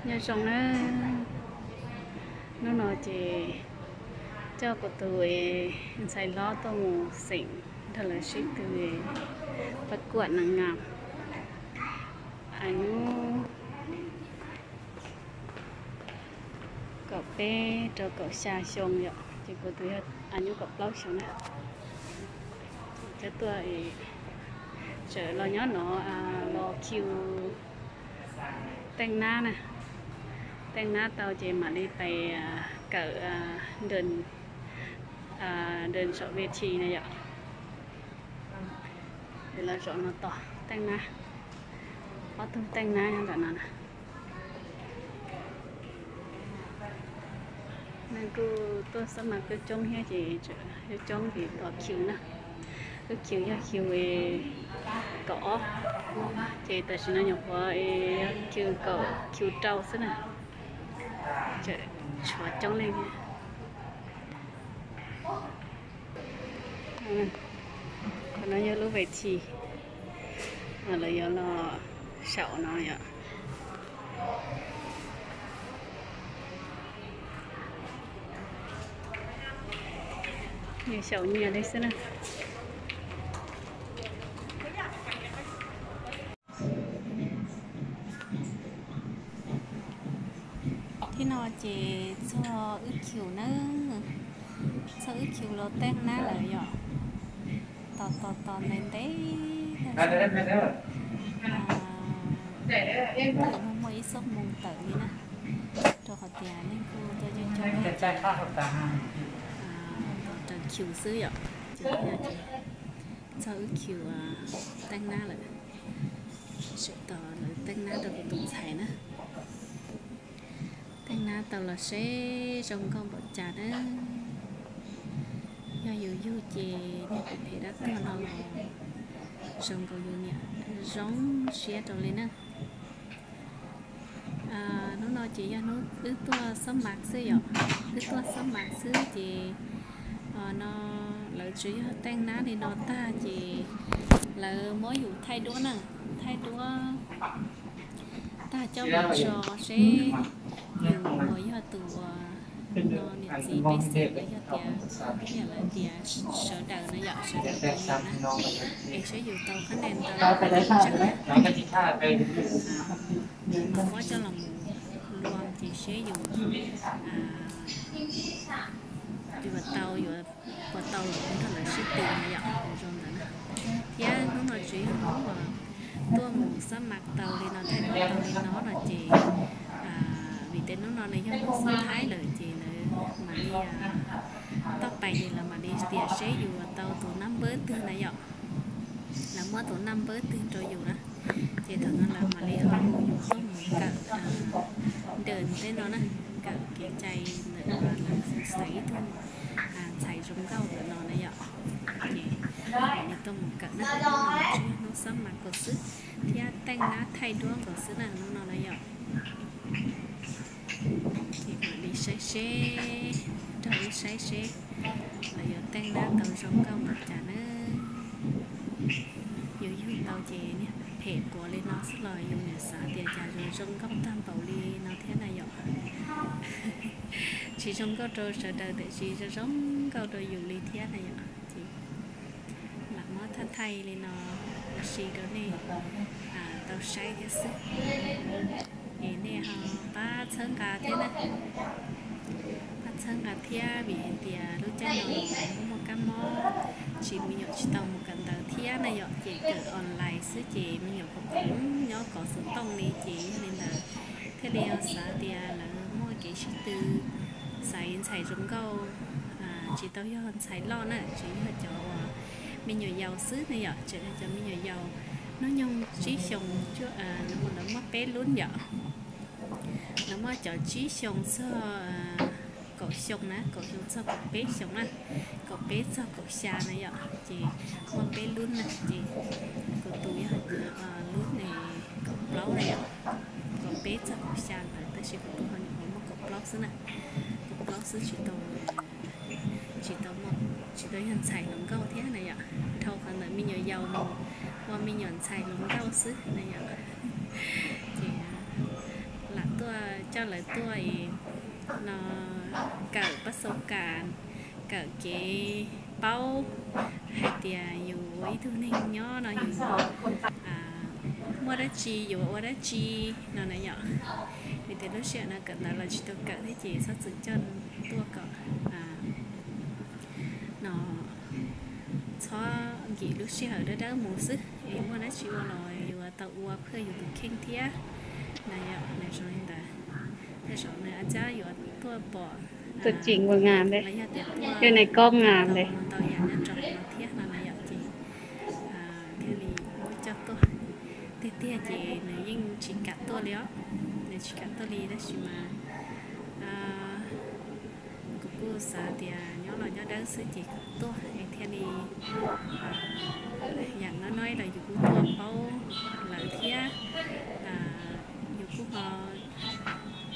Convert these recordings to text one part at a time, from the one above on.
Nyob zoo na, hnub no ces coj kuv tus ntxhais hlob tuaj mus xeem nrog lawv sib tw pab kuam nees ngas. Aws, hnub kaum peb rau kaum xya xyoo yom, ces kuv tus yog aws, hnub kaum plaub xyoo na. Coj tuaj, tseem los nyob no, los khiu teej nab na. Teej nab tau ces mam li pais kawm dej saum vaj thi na yom. Ces lawv zaum no tos teej nab, ob tug teej nab nyob ntawm no na. Neeg kuj tuaj xab mas coob coob thiab ces coob coob ces tos khiu na. Lub khiu yog khiu kaum ob, ces tam sim no nyuam qhuav yog khiu kaum, khiu rau xwb na. Tseem tshuav coob leej thiab. Qhov no yog lub vaj thi, lawv yuav los saum no yom. Nyias xyaum nyias li xwb na. Thib no ces txog wb khiu na, txog wb khiu los teej nab lawm yom. Tos tos tos ntev ntev tag, muaj muaj ib xuab moos tawm li na, rau qhov tias neeg kuj tuaj coob coob thiab ces tos raws khiu xwb yom. Ces txog wb khiu teej nab lawm, sawv tos lawv teej nab rau kuv tus ntxhais na. Teej nab tau los seb zoo nkauj npaum cas na. Yog yus yug ces niag phem phem dab tuag no los zoo nkaus yus niam zoo siab rau li na. Hnub no ces yog hnub wb tuaj xab mas xwb yom, wb tuaj xab mas xwb ces no lawv tsuas yog teej nab li no tag ces lawv muab yus thaij duab na, thaij duab tag coj mus tso seb yus uas yog tus uas no niam txiv pej xeem los yog tias, yog lawv tias sawv daws no yom, sawv daws tus niam na, es seb yus tau qhab ntawv ntau tsawg na, muab coj los mus luam ces seb yus yuav tau, yuav puas tau los nrog lawv sib tw no yom, zoo ntawd na. Thiab hnub no tsis yog hnub uas tuaj mus xab mas tau li no, thaij duab tau li no no ces vim tej hnub no nws yog hnub xub thaib lawm ces lawv mam li toj pais ces lawv mam li tias seb yus tau tus naj npawb twg na yom. Lawv muab tus naj npawb twg rau yus na, ces thaum no lawv mam li ho hu yus tuaj mus kawm dej tej no na, kawm kev cai ntawm lawv xaiv ib tug ntxhais zoo nkauj ntawm no na yom. Ces mam li tuaj mus kawm na, hnub no tsis yog hnub xab mas nkaus xwb, thiab teej nab thaij duab nkaus xwb na hnub no na yom. Ces mam li saib seb, nrog wb saib seb lawv yuav teej nab tau zoo nkauj npaum cas na. Yus yug tau ces niag phem quav li no xwb los yus niam xav tias cas zoo zoo nkauj tag npaum li no thiab na yom. Tsis zoo nkauj rau sawv daws tiam sis zoo zoo nkauj rau yus li thiab na yom. Ces lam muab thaij thaij li no ua si rau nej tau saib thiab xwb. Es nej ho pab txhawb nqa thiab na, pab txhawb nqa thiab vim hais tias lub caij no muaj muaj kab mob, tsis, me nyuam tsis tau mus kawm ntawv thiab na yom, ces kawm online xwb ces me nyuam khoom khoom nyob kov xov tooj li ces yog li ntawd thiaj li xav tias lawv muaj kev sib tw xaiv ntxhais zoo nkauj, tsis tau yog ntxhais loj na, tseem yog cov uas me nyuam yaus xwb na yom, tseem yog cov me nyuam yaus hnub nyoog tsib xyoos, lawv muaj peb lub yom. Lawv muaj cov tsib xyoos txog kaum xyoo na, kaum xyoo txog kaum peb xyoo na, kaum peb txog kaum xya na yom, ces muaj peb lub na, ces kuv tus yog lub kaum plaub na yom, kaum peb txog kaum xya ntawd, tab sis kuv tus ho nyuam qhuav muaj kaum plaub xwb na, kaum plaub xwb tsis tau, tsis tau, tsis tau yog ntxhais hluas nkauj thiab na yom, dhau qhov ntawm me nyuam yaus mus ua me nyuam ntxhais hluas nkauj xwb na yom. Ces lam tuaj Coj lawv tuaj no, kawm pab xau kas, kawm kev paub hais tias yus ua ib tug neeg nyob no yus muaj dab tsi yuav ua dab tsi no na yom. Vim tias lub sij hawm no kawm ntawv los tsis tau kawm thiab ces txhob txwm coj tuaj kom no txhob nkim lub sij hawm dawb dawb mus xwb es muaj dab tsi ua los yuav tau ua phaj yus tus kheej thiab na yom. Nws zoo li ntawd. Tej zaum nws a cab yuav tuaj pom, los yog tias tuaj mus ntau yam nyob rau hauv no thiab no na yom ces thiaj li muab coj tuaj. Tiag tiag ces nws yeej tsis kam tuaj li os, nws tsis kam tuaj li tab sis mas kuv kuj xav tias nyob los nyob dawb xwb ces kom tuaj es thiaj li yam no no los yus kuj tuaj paub lawv thiab. Yus kuj ho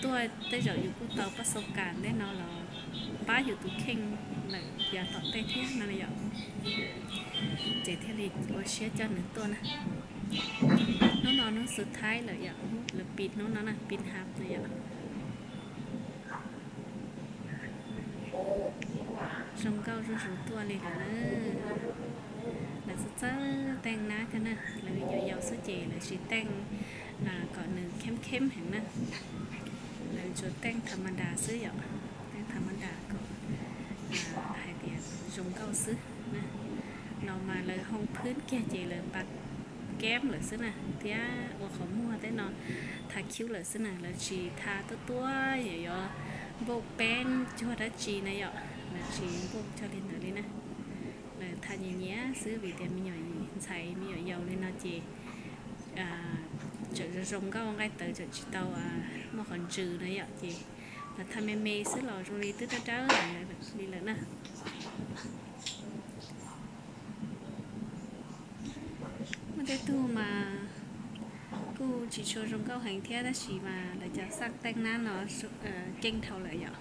tuaj tej zaum yus kuj tau pab xau kas ntej no los pab yus tus kheej lawm yav tom ntej thiab no yom. Ces thiaj li ua siab coj nws tuaj na. Hnub no hnub xub thaib lawm yom, lawv pib hnub no na, pib hab na yom. Zoo nkauj zuj zus tuaj li lawm na. Lawv txawj txawj teej nab kawg na, lawv yau yau xwb ces lawv tsis teej kom nws kheeb kheeb heev na. Lawv tsuas teej tha ma das xwb yom, teej tha ma das kom hais tias zoo nkauj xwb. No mas lawv hoo phwb kiag ces lawv pas keeb lawm xwb na, thiab ua qhov muag tej no tha cub lawm xwb na, lawv tsis tha tuab tuab yuav npauj peeb cuag dab tsi na yom, lawv tsis npauj cuag li ntawd li na. Lawv tha nyias nyias xwb vim tias me nyuam ntxhais me nyuam yaus li no ces tseem zoo zoo nkauj nqaij tawv tseem tsis tau muaj qhov ntsws na yom, ces lawv tha me me xwb los zoo li twb dawb dawb li lawm na. Muaj tej tug mas kuj tsis tshua zoo nkauj heev thiab tab sis mas lawv cov xaj teej nab no keej dhau lawm yom,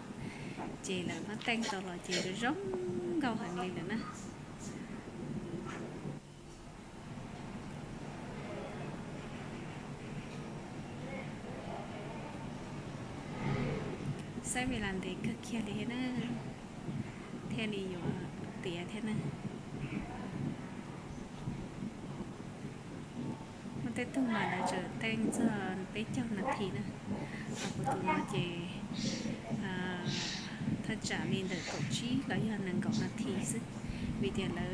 ces lawv muab teej tau los ces zoo nkauj heev li lawm na. Saib vim las ntev kawg kiag li thiab na, thiaj li yuav tiav thiab na. Muaj tej tug mas lawv tseem teej txog peb caug nas this na, ho kuv tus no ces thaj tsam li ntawm kaum tsib los yog nees nkaum nas this xwb, vim tias lawv,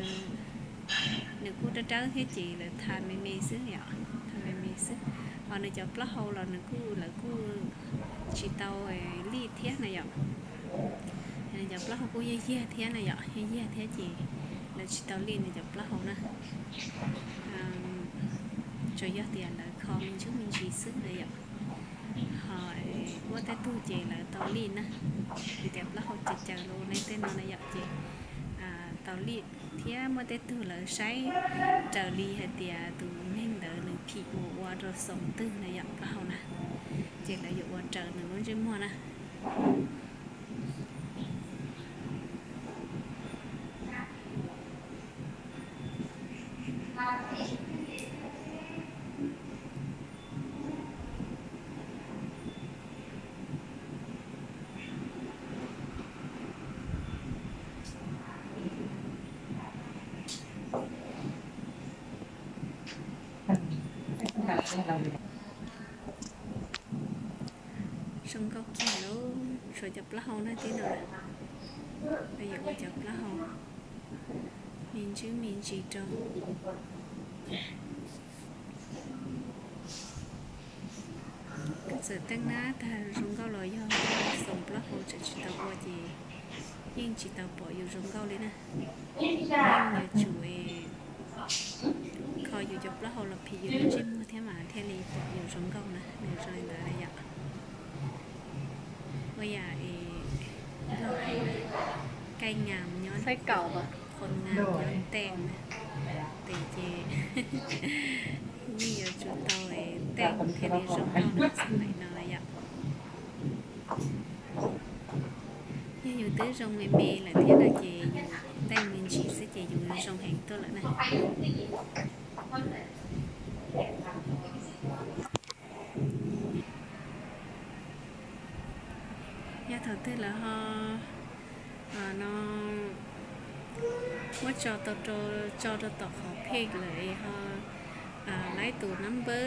nws kuj dawb dawb thiab ces lawv tha me me xwb yom, tha me me xwb. Ho nws cov plaub hau los nws kuj, lawv kuj tsis tau lij thiab na yom. Nws cov plaub hau kuj yag yag thiab na yom, yag yag thiab ces lawv tsis tau lij nws cov plaub hau na. Tsuas yog tias lawv kho me ntsis me ntsis xwb na yom. Ho muaj tej tug ces lawv tau lij na, vim tias plaub hau caws caws los ua ne tej no na yom ces tau lij. Thiab muaj tej tug lawv saib raws li hais tias tus neeg ntawd nws phim mus ua rau xoom twg na yom, plaub hau na, ces lawv yuav ua raws nws lub ntsej muag na. Zoo nkauj kiag lauj, tshuav cov plaub hau na tib no. Yuav ua cov plaub hau me ntsis me ntsis rau. Koj txawm teej nab tag zoo nkauj los yog xoom plaub hau tseem tsis tau ua ces yeej tsis tau pom yus zoo nkauj li na. Yeej yuav tsum kho yus cov plaub hau los phim yus lub ntsej muag thiab mas thiaj li pom yus zoo nkauj na, nws zoo li ntawd na yom. Ua yam es Nplog hais, kaij ngam nyob, qhua ngam nyob teej na, tes ces yeej yuav tsum tau teej thiaj li zoo nkauj na, xav lawm no na yom. Yog yus twb zoo me me lawm thiab no ces yus teej me ntsis xwb ces yus zoo heev tuaj lawm na. tso tau rau, tso rau tom qhov page lawm es ho laib tus number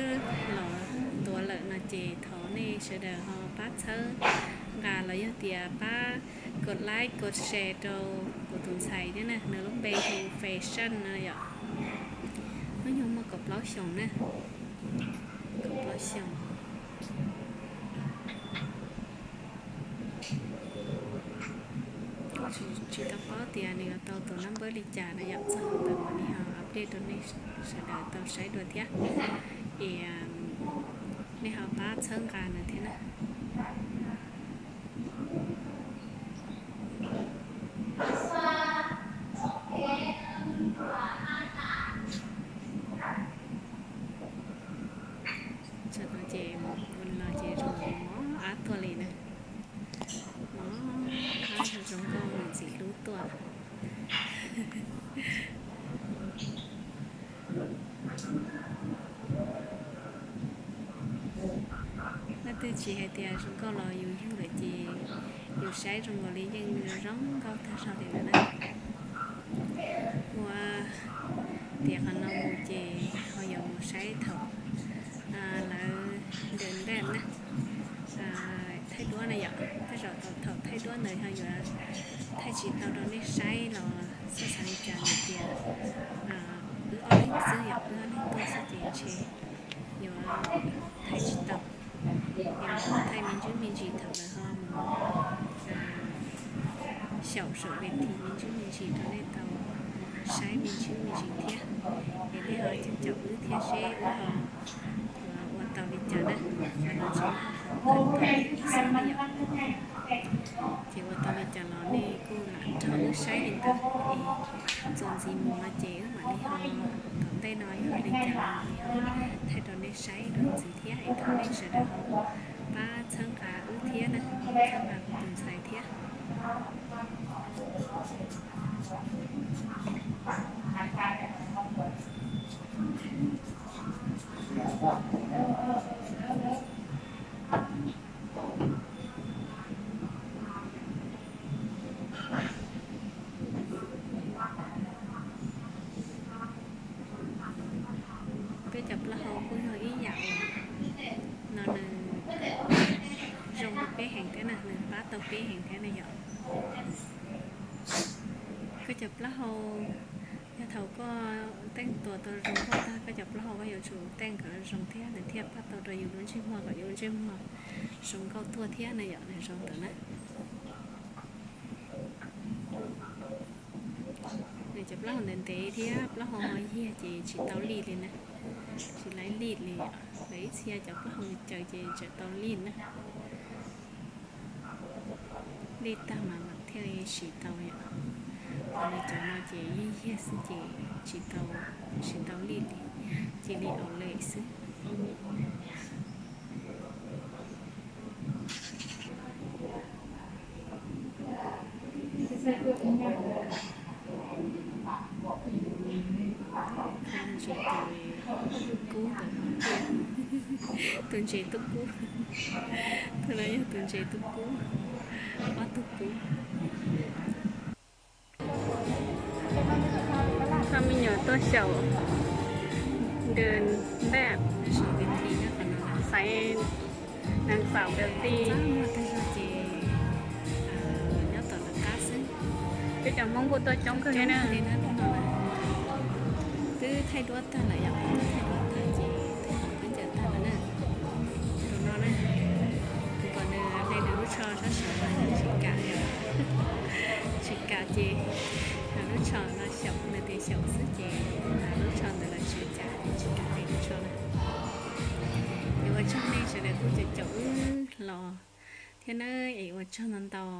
los tuav lawm no ces thov nej sawv daws ho pab txhawb nqa los yog tias pab kos like kos share rau kuv tus ntxhais thiab na, nws lub npe hu Fashion no yom. Hnub nyoog muaj kaum plaub xyoos na, kaum plaub xyoos. Kuj tsis tau paub tias nws yuav tau tus number li cas na yom, txog ntawd mam li ho update rau nej sawv daws tau saib dua thiab. Es nej ho pab txhawb nqa nws thiab na. Tam no ces ua li no ces zoo mob ab tuaj li na. Mob ab zoo nkauj ntxim hlub tuaj. Leej twg tsis hais tias zoo nkauj los yus yug lawm ces yus saib zoo nkaus li yeej zoo nkauj tag zog li lawm na. Ua tiav qhov no mus ces ho yuav mus saib thaum lawv ntes ntaj na, thaij duab na yom. Tej zaum thaum thaij duab ntawd ho yuav thaij tsis tau rau nej saib los txhob xav li cas, vim tias wb ob leeg xwb yom, wb ob leeg tuaj xwb ces ntshe yuav thaij tsis tau. Es mus thaij me ntsis me ntsis thaum lawv ho mus xyaum saum ves this me ntsis me ntsis rau nej tau saib me ntsis me ntsis thiab. Es nej ho caum wb thiab seb wb ho ua tau li cas na. Qhov no tsis yog qhov kawg xwb na yom. Ces ua tau li cas los nej kuj lam nrog wb saib li ntawd es txuas ntxiv mus no ces wb mam li ho, tom ntej no yog li cas los mam li ho thaij rau nej saib dua ntxiv thiab es thov nej sawv daws ho pab txhawb nqa wb thiab na, txhawb nqa kuv tus ntxhais thiab. Peb cov plaub hau kuj yog ib yam uas no nws zoo rau peb heev thiab na, nws pab tau peb heev thiab na yom. Koj cov plaub hau, yog thaum koj teej tuas tau zoo nkauj tag koj cov plaub hau koj yuav tsum teej kom zoo thiab nws thiaj pab tau rau yus lub ntsej muag kom yus lub ntsej muag zoo nkauj tuaj thiab na yom, nws zoo ntawd na. Nws cov plaub hau ntev ntev thiab plaub hau ho yiag ces tsis tau lij li na, tsis laib lij li. Lawv ib txhia cov plaub hau ncaws ces tseem tau lij na. Lij tag mas mam thiaj siv tau yom. Ho nws cov no ces yiag yiag xwb ces tsis tau, tsis tau lij li, cia li aus lem xwb. Tus ntses tub kub ntawd, tus ntses tub kub, tus no yog tus ntses tub kub, ob tug kub. Coj me nyuam tuaj xyaum ntws ntaj, xaiv nees xaum ntawm ti. Nyob tom lawv qab xwb. Peb cov Hmoob kuj tuaj coob kawg li na. Twb thaij duab tag lawm yom, thaij duab tag ces thaij qhov khaub ncaws tag lawm na. Tus no na, kuv kom nws hle nws lub tsho sab saud los nws tsis kam, tsis kam ces lub tsho no xyaum, nws tias xyaum xwb ces lub tsho ntawd los tsis ua cas, tsis kam hle lub tsho na. Es ua tsaug nej sawv daws kuj caum caum wb los thiab na, es ua tsaug ntau ntau.